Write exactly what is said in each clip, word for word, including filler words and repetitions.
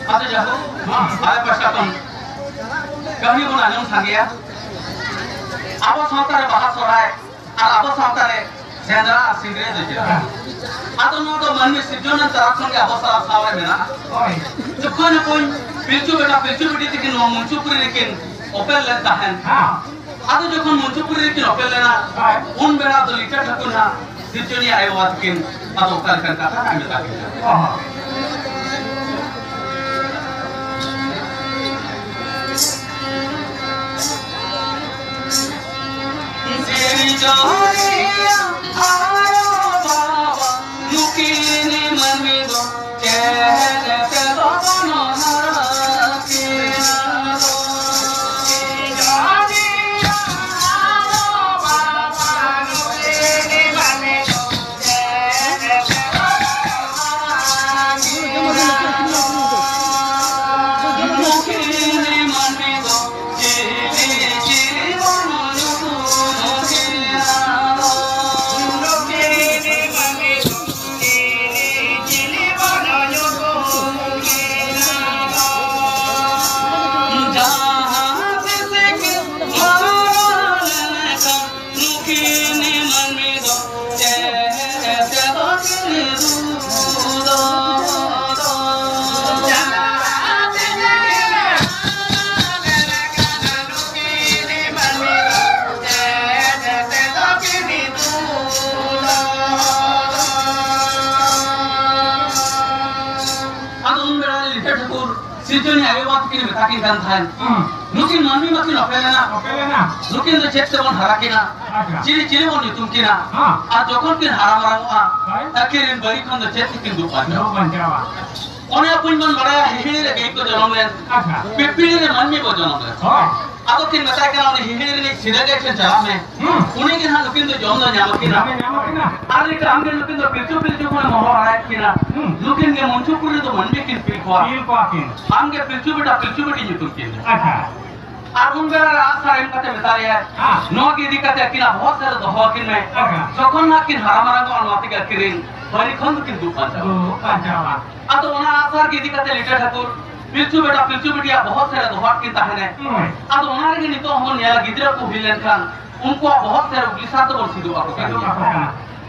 ᱟᱫᱚ ᱡᱟᱦᱳᱠ, ᱟᱞᱮ ᱯᱟᱥᱴᱟ ᱠᱷᱚᱱ ᱠᱟᱹᱦᱱᱤ ᱵᱚᱱ ᱟᱸᱡᱚᱢ ᱥᱟᱸᱜᱮᱭᱟ᱾ ᱟᱵᱚ ᱥᱟᱶᱛᱟ ᱨᱮ ᱵᱟᱦᱟ ᱥᱚᱦᱨᱟᱭ ᱟᱨ ᱟᱵᱚ ᱥᱟᱶᱛᱟ ᱨᱮ ᱥᱮᱸᱫᱽᱨᱟ ᱟᱨ ᱥᱤᱝᱨᱟᱹᱭ ᱫᱚ ᱪᱮᱫ? ᱟᱫᱚ ᱱᱚᱣᱟ ᱫᱚ ᱢᱟᱹᱱᱢᱤ ᱥᱤᱨᱡᱚᱱ ᱮᱱ ᱛᱚᱨᱟ ᱠᱷᱚᱱ ᱜᱮ ᱟᱵᱚ ᱥᱟᱶ ᱥᱟᱶ ᱨᱮ ᱢᱮᱱᱟᱜᱼᱟ᱾ ᱦᱳᱭ᱾ ᱡᱚᱠᱷᱚᱱ ᱚᱠᱚᱭ ᱯᱤᱞᱪᱩ ᱵᱮᱴᱟ ᱯᱤᱞᱪᱩ ᱵᱤᱴᱤ ᱛᱤᱠᱤᱱ ᱱᱚᱣᱟ ᱢᱩᱧᱪᱩᱯᱩᱨᱤ ᱨᱮᱠᱤᱱ ᱚᱯᱮᱞ ᱞᱮᱱ ᱛᱟᱦᱮᱸᱱ, ᱦᱮᱸ᱾ ᱟᱫᱚ ᱡᱚᱠᱷᱚᱱ ᱢᱩᱧᱪᱩᱯᱩᱨᱤ ᱨᱮᱠᱤᱱ ᱚᱯᱮᱞ ᱞᱮᱱᱟ, ᱦᱳᱭ᱾ ᱩᱱ ᱵᱮᱲᱟ ᱫᱚ ᱞᱤᱴᱟᱹ ᱴᱷᱟᱹᱠᱩᱨ ᱱᱟᱜ ᱥᱤᱨᱡᱚᱱᱤᱭᱟᱹ ᱟᱭᱳ ᱵᱟᱵᱟ ᱛᱟᱹᱠᱤᱱ ᱟᱫᱚ ᱚᱠᱟ ᱞᱮᱠᱟᱱ ᱠᱟᱛᱷᱟ ᱱᱟᱜ ᱢᱮᱛᱟ ᱠᱤᱱᱟ? ᱚ᱾ ᱥᱤᱨᱡᱚᱱᱤᱭᱟᱹ ᱟᱭᱳ ᱵᱟᱵᱟ ᱱᱩᱠᱤᱱ ᱢᱟᱹᱱᱢᱤ ᱫᱚ ᱟᱫᱚ ᱩᱱ ᱵᱮᱲᱟ ᱨᱮ ᱞᱤᱴᱟᱹ ᱴᱷᱟᱹᱠᱩᱨ ᱥᱤᱨᱡᱚᱱᱤᱭᱟᱹ ᱟᱭᱳ ᱵᱟᱵᱟ ᱛᱟᱹᱠᱤᱱ ᱢᱮᱛᱟ ᱠᱤᱱ ᱠᱟᱱ ᱛᱟᱦᱮᱸᱱ, ᱦᱩᱸ᱾ ᱱᱩᱠᱤᱱ ᱢᱟᱹᱱᱢᱤ ᱢᱟᱹᱠᱤᱱ ᱚᱯᱮᱞᱮᱱᱟ, ᱚᱯᱮᱞᱮᱱᱟ᱾ ᱱᱩᱠᱤᱱ ᱫᱚ ᱪᱮᱫ ᱛᱮᱵᱚᱱ ᱦᱟᱨᱟ ᱠᱤᱱᱟ? ᱟᱪᱪᱷᱟ᱾ ᱪᱤᱞᱤ ᱪᱤᱞᱤ ᱵᱚᱱ ᱧᱩᱛᱩᱢ ᱠᱤᱱᱟ? ᱦᱮᱸ᱾ ᱟᱨ ᱡᱚᱠᱷᱚᱱ ᱠᱤᱱ ᱦᱟᱨᱟ ᱢᱟᱨᱟᱝᱚᱜᱼᱟ, ᱦᱳᱭ᱾ ᱟᱹᱠᱤᱱ ᱨᱮᱱ ᱵᱟᱹᱲᱤᱡ ᱠᱷᱚᱱ ᱫᱚ ᱪᱮᱫ ᱛᱮᱠᱤᱱ ᱫᱩᱜ ᱵᱟᱧᱪᱟᱣᱟ? ᱫᱩᱜ ᱵᱟᱧᱪᱟᱣᱟ᱾ ᱚᱱᱮ ᱟᱵᱚ ᱵᱚᱱ ᱵᱟᱲᱟᱭᱟ, ᱦᱤᱦᱤᱲᱤ ᱨᱮ ᱜᱟᱹᱭ ᱠᱚ ᱡᱚᱱᱚᱢ ᱞᱮᱱ, ᱟᱪᱪᱷᱟ᱾ ᱯᱤᱯᱤᱲᱤ ᱨᱮ ᱢᱟᱹᱱᱢᱤ ᱠᱚ ᱡᱚᱱᱚᱢ ᱞᱮᱱ᱾ ᱦᱳᱭ᱾ ᱟᱫᱚ ᱠᱤᱱ ᱢᱮᱛᱟᱭ ᱠᱟᱱᱟ, "ᱩᱱᱤ ᱦᱤᱦᱤᱲᱤ ᱨᱤᱱᱤᱡ ᱥᱤᱫᱟᱹ ᱜᱟᱹᱭ ᱴᱷᱮᱱ ᱪᱟᱞᱟᱜ ᱢᱮ᱾ ᱦᱩᱸ᱾ ᱩᱱᱤ ᱜᱮ ᱱᱟᱦᱟᱜ ᱱᱩᱠᱤᱱ ᱫᱚ ᱡᱚᱢ ᱫᱚ ᱧᱟᱢ ᱟᱹᱠᱤᱱᱟ᱾ ᱧᱟᱢ ᱟᱹᱠᱤᱱᱟ᱾ ᱟᱨ ᱱᱤᱛᱚᱜ ᱟᱢ ᱜᱮ ᱱᱩᱠᱤᱱ ᱫᱚ ᱯᱤᱞᱪᱩ ᱯᱤᱞᱪᱩ ᱠᱷᱚᱱᱮᱢ ᱦᱚᱦᱚ ᱦᱟᱨᱟᱭᱮᱫ ᱠᱤᱱᱟ᱾ ᱦᱩᱸ᱾ ᱱᱩᱠᱤᱱ ᱜᱮ ᱢᱩᱧᱪᱩᱯᱩᱨᱤ ᱨᱮᱫᱚ ᱢᱟᱹᱱᱢᱤ ᱠᱤᱱ ᱯᱤᱞ ᱠᱚᱣᱟ᱾ ᱯᱤᱞ ᱠᱚᱣᱟ ᱠᱤᱱ᱾ ᱟᱢ ᱜᱮ ᱯᱤᱞᱪᱩ ᱵᱮᱴᱟ ᱯᱤᱞᱪᱩ ᱵᱮᱴᱤ ᱧᱩᱛᱩᱢ ᱠᱤᱱ ᱢᱮ᱾" ᱟᱪᱪᱷᱟ᱾ ᱟᱨ ᱩᱱ ᱵᱮᱲᱟ ᱨᱮ ᱟᱜᱼᱥᱟᱨ ᱮᱢ ᱠᱟᱛᱮ ᱢᱮᱛᱟ ᱞᱮᱭᱟᱭ, ᱦᱮᱸ᱾ "ᱱᱚᱣᱟ ᱜᱮ ᱤᱫᱤ ᱠᱟᱛᱮ ᱟᱹᱠᱤᱱᱟᱜ ᱵᱚᱦᱚᱜ ᱥᱮᱫ ᱨᱮ ᱫᱚᱦᱚ ᱟᱹᱠᱤᱱ ᱢᱮ᱾ ᱟᱪᱪᱷᱟ᱾ ᱡᱚᱠᱷᱚᱱ ᱱᱟᱦᱟᱜ ᱠᱤᱱ ᱦᱟᱨᱟ ᱢᱟᱨᱟᱝᱚᱜᱼᱟ, ᱱᱚᱣᱟ ᱛᱮᱜᱮ ᱟᱹᱠᱤᱱ ᱨᱤᱱ ᱵᱟᱹᱲᱤᱡ ᱠᱷᱚᱱ ᱫᱚᱠᱤᱱ ᱫᱩᱜ ᱵᱟᱧᱪᱟᱣᱟ᱾ ᱫᱩᱜ ᱵᱟᱧᱪᱟᱣᱟ᱾ ᱟᱫᱚ ᱚᱱᱟ ᱟᱥᱟᱨ ᱜᱮ ᱤᱫᱤ ᱠᱟᱛᱮ ᱞᱤᱴᱟᱹ ᱴᱷᱟᱹᱠᱩᱨ ᱯᱤᱞᱪᱩ ᱵᱮᱴᱟ ᱯᱤᱞᱪᱩ ᱵᱤᱴᱤᱭᱟᱜ ᱵᱚᱦᱚᱜ ᱥᱮᱫ ᱨᱮ ᱫᱚᱦᱚᱣᱟᱫ ᱠᱤᱱ ᱛᱟᱦᱮᱱᱮ᱾ ᱦᱳᱭ᱾ ᱟᱫᱚ ᱚᱱᱟ ᱨᱮᱜᱮ ᱱᱤᱛᱚᱜ ᱦᱚᱸᱵᱚᱱ ᱧᱮᱞᱟ, ᱜᱤᱫᱽᱨᱟᱹ ᱠᱚ ᱦᱩᱭ ᱞᱮᱱᱠᱷᱟᱱ ᱩᱱᱠᱩᱣᱟᱜ ᱵᱚᱦᱚᱜ ᱥᱮᱫ ᱨᱮ ᱩᱜᱽᱞᱤ ᱥᱟᱨ ᱫᱚᱵᱚᱱ ᱥᱤᱫᱩᱜ ᱟᱠᱚ ᱠᱟᱱ ᱥᱤᱫᱩᱜ ᱜᱮᱭᱟ᱾ ᱟᱠᱚ ᱠᱟᱱᱟ᱾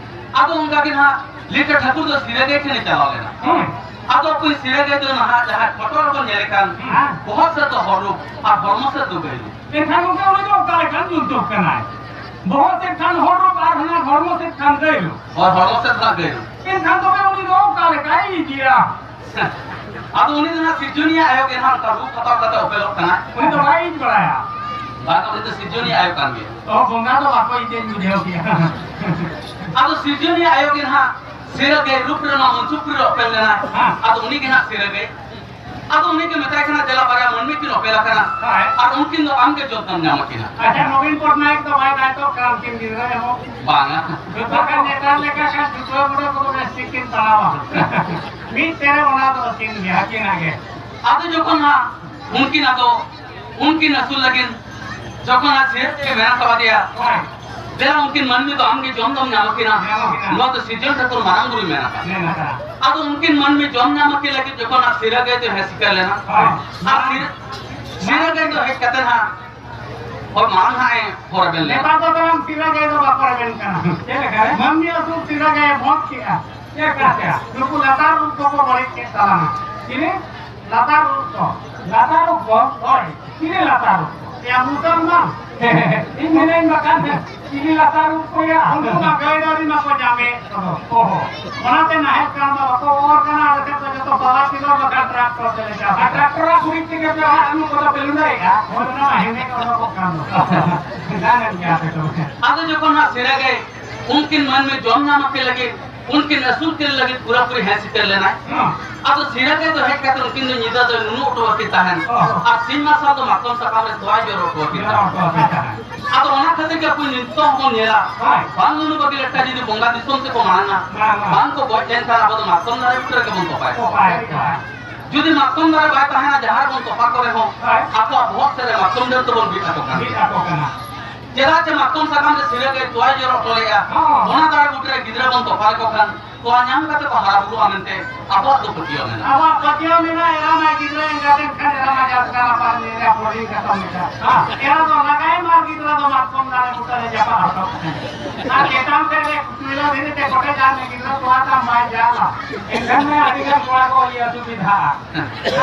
ᱟᱫᱚ ᱚᱱᱠᱟ ᱜᱮ ᱱᱟᱦᱟᱜ ᱞᱤᱴᱟᱹ ᱴᱷᱟᱹᱠᱩᱨ ᱫᱚ ᱥᱤᱨᱟᱹ ᱜᱟᱹᱭ ᱴᱷᱮᱱᱮ ᱪᱟᱞᱟᱣ ᱞᱮᱱᱟ᱾ ᱦᱳᱭ᱾ ᱟᱫᱚ ᱚᱠᱚᱭ ᱥᱤᱨᱟᱹ ᱜᱟᱹᱭ ᱫᱚ ᱱᱟᱦᱟᱜ ᱡᱟᱦᱟᱸ ᱯᱷᱳᱴᱳ ᱨᱮᱵᱚᱱ ᱧᱮᱞᱮ ᱠᱟᱱ, ᱦᱮᱸ᱾ ᱵᱚᱦᱚᱜ ᱥᱮᱫ ᱫᱚ ᱦᱚᱲ ᱨᱩᱯ ᱟᱨ ᱦᱚᱲᱢᱚ ᱥᱮᱫ ᱫᱚ ᱜᱟᱹᱭ ᱨᱩᱯ᱾ ᱮᱱᱠᱷᱟᱱ ᱜᱚᱢᱠᱮ, ᱩᱱᱤ ᱫᱚ ᱚᱠᱟ ᱞᱮᱠᱟᱱ ᱡᱚᱱᱛᱩ ᱠᱟᱱᱟᱭ? ᱵᱚᱦᱚᱜ ᱥᱮᱫ ᱠᱷᱟᱱ ᱦᱚᱲ ᱨᱩᱯ ᱟᱨ ᱦᱟᱱᱟ ᱦᱚᱲᱢᱚ ᱥᱮᱫ ᱠᱷᱟᱱ ᱜᱟᱹᱭ ᱨᱩᱯ᱾ ᱦᱳᱭ, ᱦᱚᱲᱢᱚ ᱥᱮᱫ ᱠᱷᱟᱱ ᱜᱟᱹᱭ ᱨᱩᱯ᱾ ᱮᱱᱠᱷᱟᱱ ᱛᱚᱵᱮ ᱩᱱᱤ ᱫᱚ ᱚᱠᱟ ᱞᱮᱠᱟᱭ ᱤᱫᱤᱭᱟ? ᱟᱫᱚ ᱩᱱᱤ ᱫᱚ ᱱᱟᱦᱟᱜ ᱥᱤᱨᱡᱚᱱᱤᱭᱟᱹ ᱟᱭᱳ ᱜᱮ ᱱᱟᱦᱟᱜ ᱚᱱᱠᱟ ᱨᱩᱯ ᱦᱟᱛᱟᱣ ᱠᱟᱛᱮ ᱚᱯᱮᱞᱚᱜ ᱠᱟᱱᱟ᱾ ᱩᱱᱤ ᱫᱚ ᱵᱟᱭ ᱤᱫᱤ ᱵᱟᱲᱟᱭᱟ᱾ ᱵᱟᱝ, ᱩᱱᱤ ᱫᱚ ᱥᱤᱨᱡᱚᱱᱤᱭᱟᱹ ᱟᱭᱳ ᱠᱟᱱ ᱜᱮᱭᱟ᱾ ᱚ, ᱵᱚᱸᱜᱟ ᱫᱚ ᱵᱟᱠᱚ ᱤᱫᱤᱭᱟ, ᱵᱩᱡᱷᱟᱹᱣ ᱠᱮᱜᱼᱟ᱾ ᱟᱫᱚ ᱥᱤᱨᱡᱚᱱᱤᱭᱟᱹ ᱟᱭᱳ ᱜᱮ ᱱᱟᱦᱟᱜ ᱥᱤᱨᱟᱹ ᱜᱟᱹᱭ ᱨᱩᱯ ᱨᱮ ᱱᱚᱣᱟ ᱢᱚᱧᱪᱚᱯᱩᱨᱤ ᱨᱮ ᱚᱯᱮᱞ ᱞᱮᱱᱟ᱾ ᱦᱮᱸ᱾ ᱟᱫᱚ ᱩᱱᱤ ᱜᱮ ᱱᱟᱦᱟᱜ ᱥᱤᱨᱟᱹ ᱜᱟᱹᱭ᱾ ᱟᱫᱚ ᱩᱱᱤ ᱜᱮ ᱢᱮᱛᱟᱭ ᱠᱟᱱᱟ, "ᱫᱮᱞᱟ, ᱵᱟᱨᱭᱟ ᱢᱟᱹᱱᱢᱤ ᱠᱤᱱ ᱚᱯᱮᱞ ᱟᱠᱟᱱᱟ, ᱦᱳᱭ᱾ ᱟᱨ ᱩᱱᱠᱤᱱ ᱫᱚ ᱟᱢ ᱜᱮ ᱡᱚᱛᱱᱚᱢ ᱧᱟᱢ ᱟᱹᱠᱤᱱᱟ᱾" ᱟᱪᱪᱷᱟ, ᱱᱚᱵᱤᱱ ᱯᱚᱴᱱᱟᱭᱮᱠ ᱫᱚ ᱵᱟᱭ ᱫᱟᱭᱤᱛᱛᱚ ᱠᱟᱱᱟ ᱩᱱᱠᱤᱱ ᱜᱤᱫᱽᱨᱟᱹ ᱮᱢᱚᱜ? ᱵᱟᱝᱟ᱾ ᱵᱟᱠᱷᱟᱱ ᱱᱮᱛᱟᱨ ᱞᱮᱠᱟ ᱠᱷᱟᱱ ᱡᱩᱴᱷᱟᱹ ᱵᱩᱰᱷᱟᱹ ᱠᱚᱫᱚ ᱵᱮᱥ ᱴᱷᱤᱠ ᱠᱤᱱ ᱛᱟᱲᱟᱢᱟ᱾ ᱢᱤᱫ ᱛᱮᱨᱮ ᱚᱱᱟ ᱫᱚ ᱟᱹᱠᱤᱱ ᱜᱮ, ᱟᱹᱠᱤᱱᱟᱜ ᱜᱮ᱾ ᱟᱫᱚ ᱡᱚᱠᱷᱚᱱ ᱦᱟᱸᱜ ᱩᱱᱠᱤᱱ ᱟᱫᱚ ᱩᱱᱠᱤᱱ ᱟᱹᱥᱩᱞ ᱞᱟᱹᱜᱤᱫ ᱡᱚᱠᱷᱚᱱ ᱟᱡ ᱥᱤᱨᱟᱹ ᱜᱟᱹᱭ ᱢᱮᱱ ᱟᱠᱟᱫᱮᱭᱟ, ᱦᱳᱭ᱾ "ᱫᱮᱞᱟ, ᱩᱱᱠᱤᱱ ᱢᱟᱹᱱᱢᱤ ᱫᱚ ᱟᱢᱜᱮ ᱡᱚᱢ ᱫᱚᱢ ᱧᱟᱢ ᱟᱹᱠᱤᱱᱟ᱾" ᱧᱟᱢ ᱟᱹᱠᱤᱱᱟ᱾ ᱱᱚᱣᱟ ᱫᱚ ᱥᱤᱨᱡᱚᱱ ᱴᱷᱟᱹᱠᱩᱨ ᱢᱟᱨᱟᱝ ᱵᱩᱨᱩᱭ ᱢᱮᱱ ᱟᱠᱟᱫ᱾ ᱢᱮᱱ ᱟᱠᱟᱫ᱾ ᱟᱫᱚ ᱩᱱᱠᱤᱱ ᱢᱟᱹᱱᱢᱤ ᱡᱚᱢ ᱧᱟᱢ ᱟᱹᱠᱤᱱ ᱞᱟᱹᱜᱤᱫ ᱡᱚᱠᱷᱚᱱ ᱟᱡ ᱥᱤᱨᱟᱹ ᱜᱟᱹᱭ ᱫᱚ ᱦᱮᱸ ᱥᱤᱠᱟᱹᱨ ᱞᱮᱱᱟ, ᱦᱳᱭ᱾ ᱟᱨ ᱥᱤᱨᱟᱹ, ᱥᱤᱨᱟᱹ ᱜᱟᱹᱭ ᱫᱚ ᱦᱮᱡ ᱠᱟᱛᱮ ᱦᱟᱸᱜ ᱦᱚᱲ ᱢᱟᱲᱟᱝ ᱦᱟᱸᱜ ᱮ ᱦᱚᱨ ᱟᱵᱮᱱ ᱞᱮᱱᱟ᱾ ᱱᱮᱛᱟᱨ ᱫᱚ ᱛᱟᱲᱟᱢ ᱥᱤᱨᱟᱹ ᱜᱟᱹᱭ ᱫᱚ ᱵᱟᱠᱚ ᱨᱮᱵᱮᱱ ᱠᱟᱱᱟ᱾ ᱪᱮᱫ ᱞᱮᱠᱟ ᱨᱮ? ᱢᱟᱹᱱᱢᱤ ᱟᱹᱥᱩᱞ ᱥᱤᱨᱟᱹ ᱜᱟᱹᱭ ᱵᱚᱸᱫᱽ ᱠᱮᱜᱼᱟ᱾ ᱪᱮᱫ ᱞᱮᱠᱟᱛᱮ? ᱱᱩᱠᱩ ᱞᱟᱛᱟᱨ ᱨᱩᱯ ᱠᱚᱠᱚ ᱵᱟᱹᱲᱤᱡ ᱠᱮᱫ ᱛᱟᱞᱟᱝᱟ᱾ ᱪᱤᱞᱤ? ᱞᱟᱛᱟᱨ ᱨᱩᱯ ᱠᱚ᱾ ᱞᱟᱛᱟᱨ ᱨᱩᱯ ᱠᱚ? ᱦᱳᱭ᱾ ᱪᱤᱞᱤ ᱞᱟᱛᱟᱨ ᱨᱩᱯ ᱠᱚ? ᱮᱭᱟ, ᱢᱩᱥᱚᱞᱢᱟᱱ᱾ ᱤᱧ ᱢᱮᱱᱟᱹᱧ ᱵᱟᱠᱷᱟᱱ ᱪᱤᱞᱤ ᱞᱟᱛᱟᱨ ᱨᱩᱯ ᱠᱚ ᱭᱟ? ᱩᱱᱠᱩ ᱢᱟ ᱜᱟᱹᱭ ᱰᱟᱹᱝᱨᱤ ᱢᱟᱠᱚ ᱡᱟᱢᱮᱫ ᱠᱚᱫᱚ᱾ ᱚᱦᱚ᱾ ᱚᱱᱟᱛᱮ ᱱᱟᱦᱮᱞ ᱠᱟᱬᱟ ᱫᱚ ᱵᱟᱠᱚ ᱚᱨ ᱠᱟᱱᱟ, ᱟᱞᱮ ᱥᱮᱫ ᱫᱚ ᱡᱚᱛᱚ ᱯᱟᱣᱟᱨ ᱴᱤᱞᱟᱨ ᱵᱟᱠᱷᱟᱱ ᱴᱨᱟᱠᱴᱚᱨ ᱛᱮᱞᱮ ᱪᱟᱥᱟ᱾ ᱟᱨ ᱴᱨᱟᱠᱴᱚᱨ ᱟᱜ ᱜᱩᱨᱤᱡ ᱛᱮᱜᱮ ᱯᱮ ᱚᱲᱟᱜ ᱨᱮᱱ ᱠᱚᱫᱚ ᱯᱮ ᱞᱩᱸᱰᱟᱹᱭᱮᱫᱼᱟ᱾ ᱦᱳᱭ, ᱚᱱᱟ ᱢᱟ ᱦᱮᱸᱫᱮ ᱠᱚ ᱚᱰᱚᱠᱚᱜ ᱠᱟᱱ ᱫᱚ᱾ ᱜᱟᱱᱮᱫ ᱜᱮᱭᱟ ᱯᱮ ᱛᱚᱵᱮ᱾ ᱟᱫᱚ ᱡᱚᱠᱷᱚᱱ ᱦᱟᱸᱜ ᱥᱤᱨᱟᱹ ᱜᱟᱹᱭ ᱩᱱᱠᱤᱱ ᱢᱟᱹᱱᱢᱤ ᱡᱚᱢ ᱧᱟᱢ ᱟᱹᱠᱤᱱ ᱞᱟᱹᱜᱤᱫ, ᱩᱱᱠᱤᱱ ᱟᱹᱥᱩᱞ ᱠᱤᱱ ᱞᱟᱹᱜᱤᱫ ᱯᱩᱨᱟᱹᱯᱩᱨᱤ ᱦᱮᱸ ᱥᱤᱠᱟᱹᱨ ᱞᱮᱱᱟᱭ᱾ ᱦᱮᱸ᱾ ᱟᱫᱚ ᱥᱤᱨᱟᱹ ᱜᱟᱹᱭ ᱫᱚ ᱦᱮᱡ ᱠᱟᱛᱮ ᱩᱱᱠᱤᱱ ᱫᱚ ᱧᱤᱫᱟᱹ ᱫᱚᱭ ᱱᱩᱱᱩ ᱦᱚᱴᱚ ᱟᱹᱠᱤᱱ ᱛᱟᱦᱮᱱ᱾ ᱦᱮᱸ᱾ ᱟᱨ ᱥᱤᱧ ᱢᱟᱨᱥᱟᱞ ᱫᱚ ᱢᱟᱛᱠᱚᱢ ᱥᱟᱠᱟᱢ ᱨᱮ ᱛᱚᱣᱟᱭ ᱡᱚᱨᱚ ᱦᱚᱴᱚ ᱟᱹᱠᱤᱱ ᱡᱚᱨᱚ ᱛᱟᱦᱮᱱ᱾ ᱦᱚᱴᱚ ᱟᱹᱠᱤᱱ ᱛᱟᱦᱮᱱ᱾ ᱟᱫᱚ ᱚᱱᱟ ᱠᱷᱟᱹᱛᱤᱨ ᱜᱮ ᱟᱵᱚ ᱱᱤᱛᱚᱜ ᱦᱚᱸᱵᱚᱱ ᱧᱮᱞᱟ, ᱦᱳᱭ᱾ ᱵᱟᱝ ᱱᱩᱱᱩ ᱵᱟᱹᱜᱤ ᱞᱮᱠᱟ ᱡᱩᱫᱤ ᱵᱚᱸᱜᱟ ᱫᱤᱥᱚᱢ ᱛᱮᱠᱚ ᱢᱟᱲᱟᱝᱟ, ᱵᱟᱝ, ᱵᱟᱝ᱾ ᱵᱟᱝ ᱠᱚ ᱜᱚᱡ ᱞᱮᱱᱠᱷᱟᱱ ᱟᱵᱚ ᱫᱚ ᱢᱟᱛᱠᱚᱢ ᱫᱟᱨᱮ ᱵᱩᱴᱟᱹ ᱨᱮᱜᱮ ᱵᱚᱱ ᱛᱚᱯᱟᱭ ᱠᱚᱣᱟ᱾ ᱛᱚᱯᱟᱭ ᱠᱚᱣᱟ᱾ ᱡᱩᱫᱤ ᱢᱟᱛᱠᱚᱢ ᱫᱟᱨᱮ ᱵᱟᱭ ᱛᱟᱦᱮᱱᱟ, ᱡᱟᱦᱟᱸ ᱨᱮᱵᱚᱱ ᱛᱚᱯᱟ ᱠᱚ ᱨᱮᱦᱚᱸ, ᱦᱳᱭ᱾ ᱟᱠᱚᱣᱟᱜ ᱵᱚᱦᱚᱜ ᱥᱮᱫ ᱨᱮ ᱢᱟᱛᱠᱚᱢ ᱰᱟᱹᱨ ᱛᱮᱵᱚᱱ ᱵᱤᱫ ᱟᱠᱚ ᱠᱟᱱᱟ᱾ ᱵᱤᱫ ᱟᱠᱚ ᱠᱟᱱᱟ᱾ ᱪᱮᱫᱟᱜ ᱪᱮ ᱢᱟᱛᱠᱚᱢ ᱥᱟᱠᱟᱢ ᱨᱮ ᱥᱤᱨᱟᱹ ᱜᱟᱹᱭ ᱛᱚᱣᱟᱭ ᱡᱚᱨᱚ ᱦᱚᱴᱚ ᱞᱮᱫᱼᱟ, ᱦᱚᱸ᱾ ᱚᱱᱟ ᱫᱟᱨᱮ ᱵᱩᱴᱟᱹ ᱨᱮ ᱜᱤᱫᱽᱨᱟᱹ ᱵᱚᱱ ᱛᱚᱯᱟ ᱞᱮᱠᱚ ᱠᱷᱟᱱ, ᱛᱚᱣᱟ ᱧᱟᱢ ᱠᱟᱛᱮ ᱠᱚ ᱦᱟᱨᱟ ᱵᱩᱨᱩᱜᱼᱟ ᱢᱮᱱᱛᱮ ᱟᱵᱚᱣᱟᱜ ᱫᱚ ᱯᱟᱹᱛᱭᱟᱹᱣ ᱢᱮᱱᱟᱜᱼᱟ᱾ ᱟᱵᱚᱣᱟᱜ ᱯᱟᱹᱛᱭᱟᱹᱣ ᱢᱮᱱᱟᱜᱼᱟ, ᱮᱨᱟ ᱢᱟᱭ ᱜᱤᱫᱽᱨᱟᱹ ᱮᱸᱜᱟᱛ ᱮᱱ ᱠᱷᱟᱱ ᱮᱨᱟ ᱢᱟ ᱡᱟᱣ ᱠᱟᱱᱟ ᱯᱟᱨ ᱞᱮᱱᱟ ᱯᱚᱨᱤ ᱠᱟᱛᱚᱢ ᱞᱮᱠᱟ᱾ ᱮᱨᱟ ᱫᱚ ᱞᱟᱜᱟᱭᱮᱢ ᱟᱨ ᱜᱤᱫᱽᱨᱟᱹ ᱫᱚ ᱢᱟᱛᱠᱚᱢ ᱫᱟᱨᱮ ᱵᱩᱴᱟᱹ ᱨᱮ ᱡᱟᱯᱟᱜ ᱦᱚᱴᱚ ᱠᱟᱭ ᱢᱮ᱾ ᱟᱨ ᱪᱮᱛᱟᱱ ᱥᱮᱫ ᱨᱮ ᱠᱩᱭᱞᱟᱹ ᱫᱷᱤᱨᱤ ᱛᱮ ᱠᱚᱴᱮᱡ ᱟᱭ ᱢᱮ, ᱜᱤᱫᱽᱨᱟᱹ ᱛᱚᱣᱟ ᱛᱟᱢ ᱵᱟᱭ ᱡᱟᱞᱟ᱾ ᱮᱱᱠᱷᱟᱱ ᱢᱟ ᱟᱹᱰᱤ ᱜᱟᱱ ᱠᱚᱲᱟ ᱠᱚ ᱤᱭᱟᱹ ᱥᱩᱵᱤᱫᱷᱟᱜᱼᱟ᱾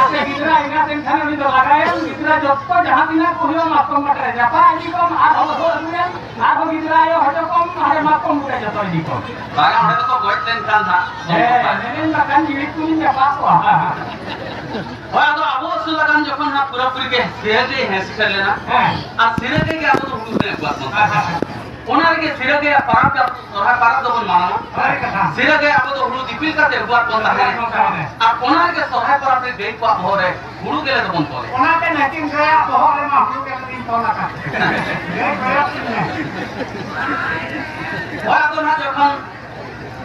ᱟᱯᱮ ᱜᱤᱫᱽᱨᱟᱹ ᱮᱸᱜᱟᱛ ᱮᱱᱠᱷᱟᱱ ᱩᱱᱤ ᱫᱚ ᱞᱟᱜᱟᱭᱮᱢ, ᱜᱤᱫᱽᱨᱟᱹ ᱡᱚᱛᱚ ᱡᱟᱦᱟᱸ ᱛᱤᱱᱟᱹᱜ ᱠᱚ ᱦᱩᱭᱩᱜᱼᱟ ᱢᱟᱛᱠᱚᱢ ᱵᱩᱴᱟᱹ ᱨᱮ ᱡᱟᱯᱟᱜ ᱤᱫᱤ ᱠᱚᱢ ᱟᱨ ᱦᱚᱸ ᱟᱹᱜᱩᱭᱮᱢ᱾ ᱟᱨᱦᱚᱸ ᱜᱤᱫᱽᱨᱟᱹ ᱟᱭᱳ ᱦᱚᱪᱚ ᱠᱚᱢ, ᱦᱟᱸᱰᱮ ᱢᱟᱛᱠᱚᱢ ᱵᱩᱴᱟᱹ ᱡᱚᱛᱚ ᱤᱫᱤ ᱠᱚᱢ᱾ ᱵᱟᱝᱟ, ᱚᱸᱰᱮ ᱫᱚᱠᱚ ᱜᱚᱡ ᱞᱮᱱᱠᱷᱟᱱ ᱦᱟᱸᱜ᱾ ᱦᱮᱸ, ᱢᱮᱱᱮᱱ ᱵᱟᱠᱷᱟᱱ ᱡᱤᱣᱤ ᱠᱚᱞᱤᱧ ᱪᱟᱯᱟ ᱠᱚᱣᱟ᱾ ᱦᱳᱭ, ᱟᱫᱚ ᱟᱵᱚ ᱟᱹᱥᱩᱞ ᱞᱟᱜᱟᱱ ᱡᱚᱠᱷᱚᱱ ᱦᱟᱸᱜ ᱯᱩᱨᱟᱹᱯᱩᱨᱤ ᱜᱮ ᱥᱤᱨᱟᱹ ᱜᱮ ᱦᱮᱸ ᱥᱮᱴᱮᱨ ᱞᱮᱱᱟ, ᱦᱮᱸ᱾ ᱟᱨ ᱥᱤᱨᱟᱹ ᱜᱮ ᱟᱵᱚ ᱫᱚ ᱦᱩᱲᱩ ᱵᱚᱱ ᱟᱹᱜᱩᱣᱟᱜ ᱠᱟᱱ ᱛᱟᱦᱮᱸᱫ᱾ ᱦᱮᱸ, ᱦᱮᱸ᱾ ᱚᱱᱟ ᱨᱮᱜᱮ ᱥᱤᱨᱟᱹ ᱜᱮ ᱯᱟᱨᱟᱵᱽ ᱫᱚ, ᱥᱚᱨᱦᱟᱭ ᱯᱟᱨᱟᱵᱽ ᱫᱚᱵᱚᱱ ᱢᱟᱱᱟᱣᱟ᱾ ᱦᱳᱭ ᱠᱟᱛᱷᱟ᱾ ᱥᱤᱨᱟᱹ ᱜᱮ ᱟᱵᱚ ᱫᱚ ᱦᱩᱲᱩ ᱫᱤᱯᱤᱞ ᱠᱟᱛᱮ ᱟᱹᱜᱩᱣᱟᱜ ᱵᱚᱱ ᱛᱟᱦᱮᱸᱫ᱾ ᱦᱳᱭ ᱠᱟᱛᱷᱟ᱾ ᱟᱨ ᱚᱱᱟ ᱨᱮᱜᱮ ᱥᱚᱨᱦᱟᱭ ᱯᱚᱨᱚᱵᱽ ᱨᱮ ᱜᱟᱹᱭ ᱠᱚᱣᱟᱜ ᱵᱚᱦᱚᱜ ᱨᱮ ᱦᱩᱲᱩ ᱜᱮᱞᱮ ᱫᱚᱵᱚᱱ ᱛᱚᱞᱮᱫ᱾ ᱚᱱᱟᱛᱮ ᱱᱟᱹᱠᱤᱱ ᱜᱟᱹᱭᱟᱜ ᱵᱚᱦᱚᱜ ᱨᱮᱢᱟ ᱦᱩᱲᱩ ᱜᱮᱞᱮ ᱫᱚᱵᱚᱱ ᱛᱚᱞ ᱟᱠᱟᱫ᱾ ᱜᱟᱹᱭ ᱠᱚᱭᱚᱜ ᱠᱤᱱ ᱢᱮ᱾ ᱦᱳᱭ, ᱟᱫᱚ ᱱᱟᱦᱟᱜ ᱡᱚᱠᱷᱚᱱ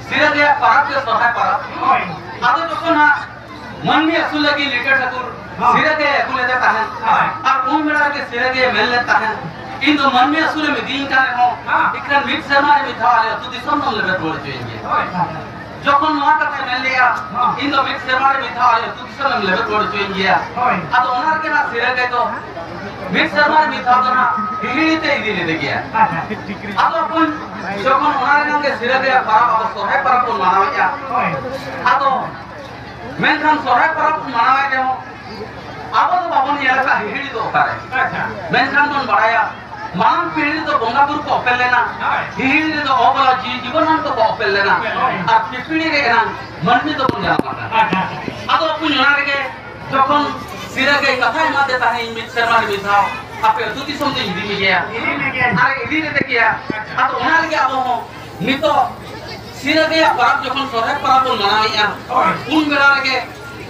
ᱥᱤᱨᱟᱹ ᱜᱮᱭᱟ ᱯᱟᱨᱟᱵᱽ ᱜᱮ ᱥᱚᱨᱦᱟᱭ ᱯᱟᱨᱟᱵᱽ᱾ ᱦᱳᱭ᱾ ᱟᱫᱚ ᱡᱚᱠᱷᱚᱱ ᱦᱟᱸᱜ ᱢᱟᱹᱱᱢᱤ ᱟᱹᱥᱩᱞ ᱞᱟᱹᱜᱤᱫ ᱞᱤᱴᱟᱹ ᱴᱷᱟᱹᱠᱩᱨ ᱦᱚᱸ᱾ ᱥᱤᱨᱟᱹ ᱜᱮ ᱟᱹᱜᱩ ᱞᱮᱫᱮ ᱛᱟᱦᱮᱸᱫ᱾ ᱦᱳᱭ᱾ ᱟᱨ ᱩᱱ ᱵᱮᱲᱟ ᱨᱮᱜᱮ ᱥᱤᱨᱟᱹ ᱜᱮ ᱢᱮᱱ ᱞᱮᱫ ᱛᱟᱦᱮᱸᱫ, "ᱤᱧ ᱫᱚ ᱢᱟᱹᱱᱢᱤ ᱟᱹᱥᱩᱞ ᱮᱢ ᱤᱫᱤᱭᱤᱧ ᱠᱟᱱ ᱨᱮᱦᱚᱸ, ᱦᱚᱸ᱾ ᱮᱱᱠᱷᱟᱱ ᱢᱤᱫ ᱥᱮᱨᱢᱟ ᱨᱮ ᱢᱤᱫ ᱫᱷᱟᱣ ᱟᱞᱮ ᱟᱹᱛᱩ ᱫᱤᱥᱚᱢ ᱫᱚᱢ ᱞᱮᱵᱮᱫ ᱨᱩᱣᱟᱹᱲ ᱦᱚᱪᱚᱭᱤᱧ ᱜᱮᱭᱟ᱾" ᱦᱳᱭ᱾ ᱡᱚᱠᱷᱚᱱ ᱱᱚᱣᱟ ᱠᱟᱛᱷᱟᱭ ᱢᱮᱱ ᱞᱮᱜᱼᱟ, ᱦᱚᱸ᱾ "ᱤᱧ ᱫᱚ ᱢᱤᱫ ᱥᱮᱨᱢᱟ ᱨᱮ ᱢᱤᱫ ᱫᱷᱟᱣ ᱟᱞᱮ ᱟᱹᱛᱩ ᱫᱤᱥᱚᱢ ᱮᱢ ᱞᱮᱵᱮᱫ ᱨᱩᱣᱟᱹᱲ ᱦᱚᱪᱚᱭᱤᱧ ᱜᱮᱭᱟ᱾" ᱦᱳᱭ᱾ ᱟᱫᱚ ᱚᱱᱟ ᱨᱮᱜᱮ ᱱᱟᱜ ᱥᱤᱨᱟᱹ ᱜᱮ ᱫᱚ ᱢᱤᱫ ᱥᱮᱨᱢᱟ ᱨᱮ ᱢᱤᱫ ᱫᱷᱟᱣ ᱫᱚ ᱱᱟᱜ ᱦᱤᱦᱤᱲᱤ ᱛᱮ ᱤᱫᱤ ᱞᱮᱫᱮ ᱜᱮᱭᱟ᱾ ᱟᱪᱪᱷᱟ᱾ ᱟᱫᱚ ᱵᱚᱱ ᱡᱚᱠᱷᱚᱱ ᱚᱱᱟ ᱨᱮᱱᱟᱜ ᱜᱮ ᱥᱤᱨᱟᱹ ᱜᱮ ᱯᱟᱨᱟᱵᱽ, ᱟᱵᱚ ᱥᱚᱨᱦᱟᱭ ᱯᱟᱨᱟᱵᱽ ᱵᱚᱱ ᱢᱟᱱᱟᱣᱮᱫᱼᱟ᱾ ᱦᱳᱭ᱾ ᱟᱫᱚ ᱢᱮᱱᱠᱷᱟᱱ ᱥᱚᱨᱦᱟᱭ ᱯᱟᱨᱟᱵᱽ ᱵᱚᱱ ᱢᱟᱱᱟᱣᱮᱫ ᱨᱮᱦᱚᱸ ᱟᱵᱚ ᱫᱚ ᱵᱟᱵᱚᱱ ᱧᱮᱞ ᱟᱠᱟᱫ ᱦᱤᱦᱤᱲᱤ ᱫᱚ ᱚᱠᱟᱨᱮ᱾ ᱟᱪᱪᱷᱟ᱾ ᱢᱮᱱᱠᱷᱟᱱ ᱵᱚᱱ ᱵᱟᱲᱟᱭᱟ ᱢᱟᱲᱟᱝ ᱯᱤᱲᱦᱤ ᱨᱮᱫᱚ ᱵᱚᱸᱜᱟ ᱵᱩᱨᱩ ᱠᱚ ᱚᱯᱮᱞ ᱞᱮᱱᱟ, ᱦᱳᱭ᱾ ᱦᱤᱦᱤᱲᱤ ᱨᱮᱫᱚ ᱚᱵᱚᱞᱟ ᱡᱤᱣᱤ ᱡᱤᱵᱚᱱᱟᱱ ᱠᱚᱠᱚ ᱚᱯᱮᱞ ᱞᱮᱱᱟ, ᱦᱳᱭ᱾ ᱟᱨ ᱯᱤᱯᱤᱲᱤ ᱨᱮ ᱮᱱᱟᱝ ᱢᱟᱹᱱᱢᱤ ᱫᱚᱵᱚᱱ ᱡᱟᱱᱟᱢ ᱟᱠᱟᱱᱟ᱾ ᱟᱪᱪᱷᱟ᱾ ᱟᱫᱚ ᱵᱚᱠᱚᱧ ᱚᱱᱟ ᱨᱮᱜᱮ ᱡᱚᱠᱷᱚᱱ ᱥᱤᱨᱟᱹ ᱜᱟᱹᱭ ᱠᱟᱛᱷᱟᱭ ᱮᱢᱟᱫᱮ ᱛᱟᱦᱮᱸᱫ, "ᱤᱧ ᱢᱤᱫ ᱥᱮᱨᱢᱟ ᱨᱮ ᱢᱤᱫ ᱫᱷᱟᱣ ᱟᱯᱮ ᱟᱹᱛᱩ ᱫᱤᱥᱚᱢ ᱫᱚᱧ ᱤᱫᱤ ᱢᱮᱜᱮᱭᱟ", ᱤᱫᱤ ᱢᱮᱜᱮᱭᱟ᱾ ᱟᱨ ᱤᱫᱤ ᱞᱮᱫᱮ ᱜᱮᱭᱟ᱾ ᱟᱪᱪᱷᱟ᱾ ᱟᱫᱚ ᱚᱱᱟ ᱨᱮᱜᱮ ᱟᱵᱚ ᱦᱚᱸ ᱱᱤᱛᱚᱜ ᱥᱤᱨᱟᱹ ᱜᱟᱹᱭᱟᱜ ᱯᱚᱨᱚᱵᱽ ᱡᱚᱠᱷᱚᱱ ᱥᱚᱨᱦᱟᱭ ᱯᱚᱨᱚᱵᱽ ᱵᱚᱱ ᱢᱟᱱᱟᱣᱮᱫᱼᱟ, ᱦᱳᱭ᱾ ᱩᱱ ᱵᱮᱲᱟ ᱨᱮᱜᱮ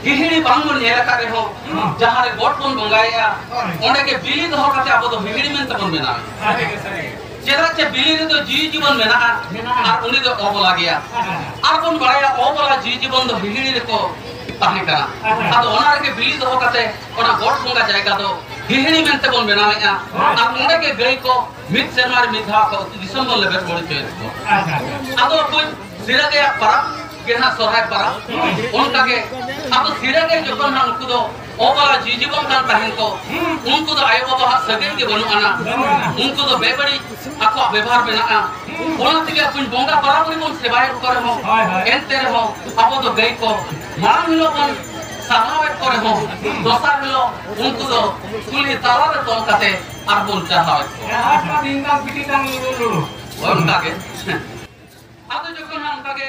ᱦᱤᱦᱤᱲᱤ ᱵᱟᱝ ᱵᱚᱱ ᱧᱮᱞ ᱟᱠᱟᱫ ᱨᱮᱦᱚᱸ, ᱦᱩᱸ᱾ ᱡᱟᱦᱟᱸ ᱨᱮ ᱜᱚᱴ ᱵᱚᱱ ᱵᱚᱸᱜᱟᱭᱮᱫᱼᱟ, ᱦᱳᱭ᱾ ᱚᱸᱰᱮ ᱜᱮ ᱵᱤᱞᱤ ᱫᱚᱦᱚ ᱠᱟᱛᱮ ᱟᱵᱚ ᱫᱚ ᱦᱤᱦᱤᱲᱤ ᱢᱮᱱᱛᱮ ᱵᱚᱱ ᱵᱮᱱᱟᱣᱮᱫᱼᱟ᱾ ᱟᱹᱰᱤ ᱜᱮ ᱥᱟᱹᱨᱤ᱾ ᱪᱮᱫᱟᱜ ᱪᱮ ᱵᱤᱞᱤ ᱨᱮᱫᱚ ᱡᱤᱣᱤ ᱡᱤᱵᱚᱱ ᱢᱮᱱᱟᱜᱼᱟ, ᱢᱮᱱᱟᱜᱼᱟ᱾ ᱟᱨ ᱩᱱᱤ ᱫᱚ ᱚᱵᱚᱞᱟ ᱜᱮᱭᱟ᱾ ᱦᱮᱸ, ᱦᱮᱸ᱾ ᱟᱨ ᱵᱚᱱ ᱵᱟᱲᱟᱭᱟ ᱚᱵᱚᱞᱟ ᱡᱤᱣᱤ ᱡᱤᱵᱚᱱ ᱫᱚ ᱦᱤᱦᱤᱲᱤ ᱨᱮᱠᱚ ᱛᱟᱦᱮᱸ ᱠᱟᱱᱟ᱾ ᱦᱮᱸ, ᱦᱮᱸ᱾ ᱟᱫᱚ ᱚᱱᱟ ᱨᱮᱜᱮ ᱵᱤᱞᱤ ᱫᱚᱦᱚ ᱠᱟᱛᱮ ᱚᱱᱟ ᱜᱚᱴ ᱵᱚᱸᱜᱟ ᱡᱟᱭᱜᱟ ᱫᱚ ᱦᱤᱦᱤᱲᱤ ᱢᱮᱱᱛᱮ ᱵᱚᱱ ᱵᱮᱱᱟᱣᱮᱫᱼᱟ᱾ ᱦᱮᱸ᱾ ᱟᱨ ᱚᱸᱰᱮ ᱜᱮ ᱜᱟᱹᱭ ᱠᱚ ᱢᱤᱫ ᱥᱮᱨᱢᱟ ᱨᱮ ᱢᱤᱫ ᱫᱷᱟᱣ ᱠᱚ ᱟᱹᱛᱩ ᱫᱤᱥᱚᱢ ᱵᱚᱱ ᱞᱮᱵᱮᱫ ᱨᱩᱣᱟᱹᱲ ᱦᱚᱪᱚᱭᱮᱫ ᱠᱚᱣᱟ᱾ ᱟᱪᱪᱷᱟ, ᱟᱪᱪᱷᱟ᱾ ᱟᱫᱚ ᱵᱚᱠᱚᱧ ᱥᱤᱨᱟᱹ ᱜᱮᱭᱟ ᱯᱟᱨᱟᱵᱽ ᱜᱮ ᱱᱟᱜ ᱥᱚᱨᱦᱟᱭ ᱯᱟᱨᱟᱵᱽ᱾ ᱚᱱᱠᱟ ᱜᱮ ᱟᱵᱚ ᱥᱤᱨᱟᱹ ᱜᱮ ᱡᱚᱠᱷᱚᱱ ᱱᱟᱜ ᱩᱱᱠᱩ ᱫᱚ ᱚᱵᱟᱞᱟ ᱡᱤᱣᱤ ᱡᱤᱵᱚᱱ ᱠᱟᱱ ᱛᱟᱦᱮᱱ ᱠᱚ, ᱩᱱᱠᱩ ᱫᱚ ᱟᱭᱳ ᱵᱟᱵᱟᱣᱟᱜ ᱥᱟᱹᱜᱟᱹᱭ ᱜᱮ ᱵᱟᱹᱱᱩᱜ ᱟᱱᱟ᱾ ᱩᱱᱠᱩ ᱫᱚ ᱵᱮᱵᱟᱹᱲᱤᱡ ᱟᱠᱚᱣᱟᱜ ᱵᱮᱵᱷᱟᱨ ᱢᱮᱱᱟᱜᱼᱟ᱾ ᱚᱱᱟ ᱛᱮᱜᱮ ᱟᱵᱚᱧ ᱵᱚᱸᱜᱟ ᱵᱟᱨᱟᱵᱟᱹᱨᱤ ᱵᱚᱱ ᱥᱮᱵᱟᱭᱮᱫ ᱠᱚ ᱨᱮᱦᱚᱸ, ᱦᱳᱭ, ᱦᱳᱭ᱾ ᱮᱱᱛᱮ ᱨᱮᱦᱚᱸ ᱟᱵᱚ ᱫᱚ ᱜᱟᱹᱭ ᱠᱚ ᱢᱟᱲᱟᱝ ᱦᱤᱞᱳᱜ ᱵᱚᱱ ᱥᱟᱨᱦᱟᱣᱮᱫ ᱠᱚ ᱨᱮᱦᱚᱸ, ᱫᱚᱥᱟᱨ ᱦᱤᱞᱳᱜ ᱩᱱᱠᱩ ᱫᱚ ᱠᱩᱞᱦᱤ ᱛᱟᱞᱟ ᱨᱮ ᱛᱚᱞ ᱠᱟᱛᱮ ᱟᱨ ᱵᱚᱱ ᱪᱟᱨᱦᱟᱣᱮᱫ ᱠᱚᱣᱟ᱾ ᱡᱟᱦᱟᱸ ᱫᱤᱱ ᱫᱟᱜ ᱵᱤᱴᱤ ᱛᱟᱝ ᱞᱩᱞᱩ ᱞᱩᱞᱩ᱾ ᱦᱳᱭ, ᱚᱱᱠᱟ ᱜᱮ᱾ ᱟᱫᱚ ᱡᱚᱠᱷᱚᱱ ᱚᱱᱠᱟ ᱜᱮ